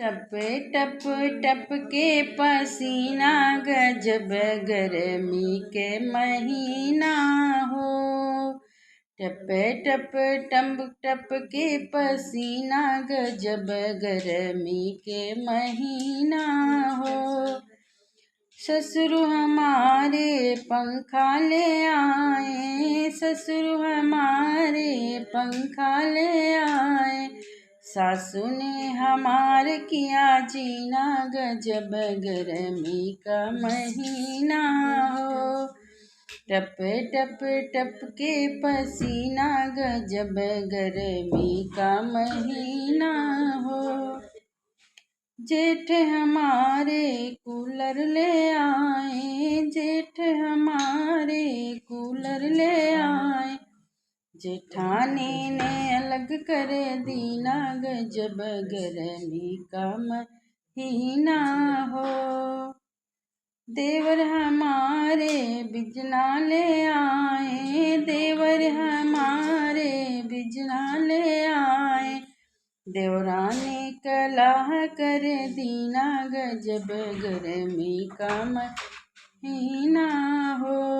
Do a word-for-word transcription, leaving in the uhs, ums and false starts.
टप टप टप के पसीना, गजब गर्मी के महीना हो। टप टप टप टप के पसीना, गजब गर्मी के महीना हो। ससुर हमारे पंखा ले आए, ससुर हमारे पंखा ले आए। सासू ने हमार किया जीना, गजब गर्मी का महीना हो। टप टप टप के पसीना, गजब गर्मी का महीना हो। जेठ हमारे कूलर ले आए, जेठ हमारे कूलर ले आए। जेठानी ने अलग कर दीना, गजब गर्मी का महीना हो। देवर हमारे बिजना ले आए, देवर हमारे बिजना ले आए। देवरानी कलाह कर दीना, गजब गर्मी का महीना हो।